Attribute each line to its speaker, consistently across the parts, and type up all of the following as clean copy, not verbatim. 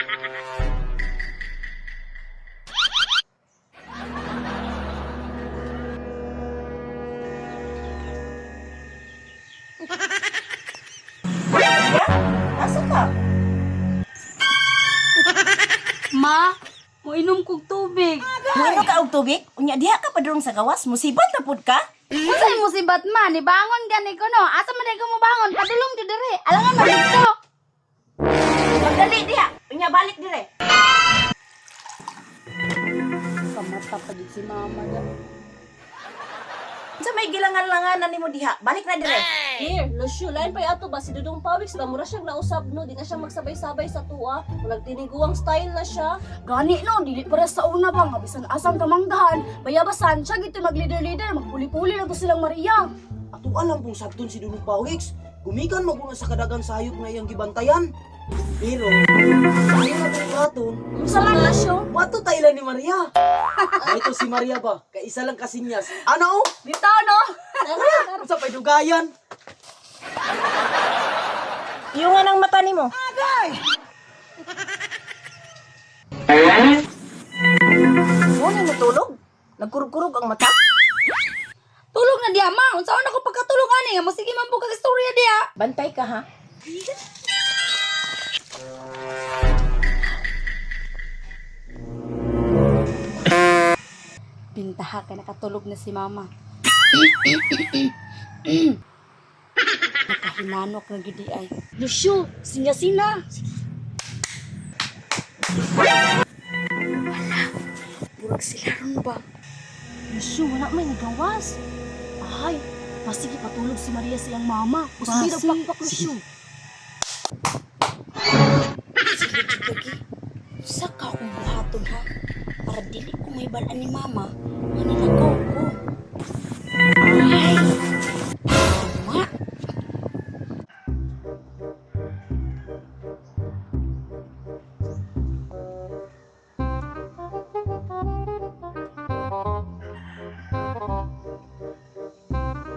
Speaker 1: Maria, asa ka?
Speaker 2: Ma, moinom kog tubig.
Speaker 1: Muinom ka og tubig? Unya diha ka padulong sa gawas, musibat na pud ka?
Speaker 2: Unsay musibat ma, nibangon gani ko no. Asa man ko mobangon? Padulong jud diri. Alangan man didto.
Speaker 1: Pagdali diha, unya balik dire.
Speaker 2: Kamata pa jud si mama da.
Speaker 1: Unsa may gilangan-langanan nimo diha? Balik na dire.
Speaker 3: Here, Lucio, lain pa ato ba si Dudong Pawiks ba mura siyang nausab no, di na siya magsabay-sabay sa tuwa. Murag tiniguang style na siya.
Speaker 4: Gani no, dili para sa una ba nga bisan asang kamanggahan, bayabasan siya gito mag-leader-leader, magpuli-puli lang to silang Maria.
Speaker 5: Ato alam pong sabton si Dudong Pawiks. Gumikan maguna sa kadagan sa hayop nga iyang gibantayan. Pero, ang iyang aton,
Speaker 4: Unsa man Lucio?
Speaker 5: wato Thailand ni Maria. Ay, ito si Maria ba? Kaisa lang kasinyas. Ano?
Speaker 4: Bitaw no.
Speaker 5: Sa paydugayan.
Speaker 1: Iyo nga nang mata nimo. Agay! Mo ni natulog? Nagkurog-kurog ang mata?
Speaker 2: Tulog na diha ma. Unsaon ako pagkatulog ani nga mosige man pud kag istorya diha.
Speaker 1: Bantay ka ha.
Speaker 2: Bintaha kay nakatulog na si mama. Nakahinanok na gid ay.
Speaker 4: Lucio, sinya sina.
Speaker 2: Murag sila ron ba?
Speaker 4: Lucio, wala may nagawas. Ay, pasige patulog si Maria sa iyang mama. Usbi
Speaker 2: Basi.
Speaker 4: pakpak Lucio.
Speaker 2: Sige jud lagi. Usa ka akong buhaton ha. Para dili ko mahibal-an ni mama nga nilakaw ko. Ay!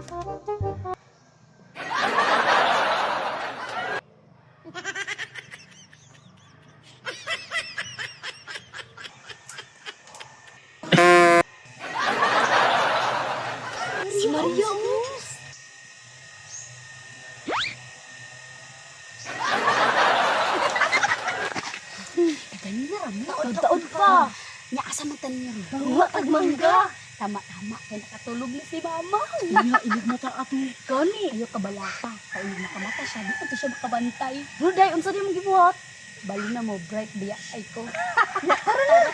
Speaker 2: Tama!
Speaker 4: Si Maria mo. Taod-taod pa.
Speaker 2: Nya asa man tan niya ron?
Speaker 4: Wa tag mangga.
Speaker 2: Tama-tama kay nakatulog na si mama.
Speaker 5: Unya, ilig mata ato.
Speaker 2: Gani, ayo kabalaka. Kay nakamata siya, di pa to siya makabantay.
Speaker 4: Ruday, unsa di mong gibuhat?
Speaker 2: Bali na mo bright biya ay ko. Tara na.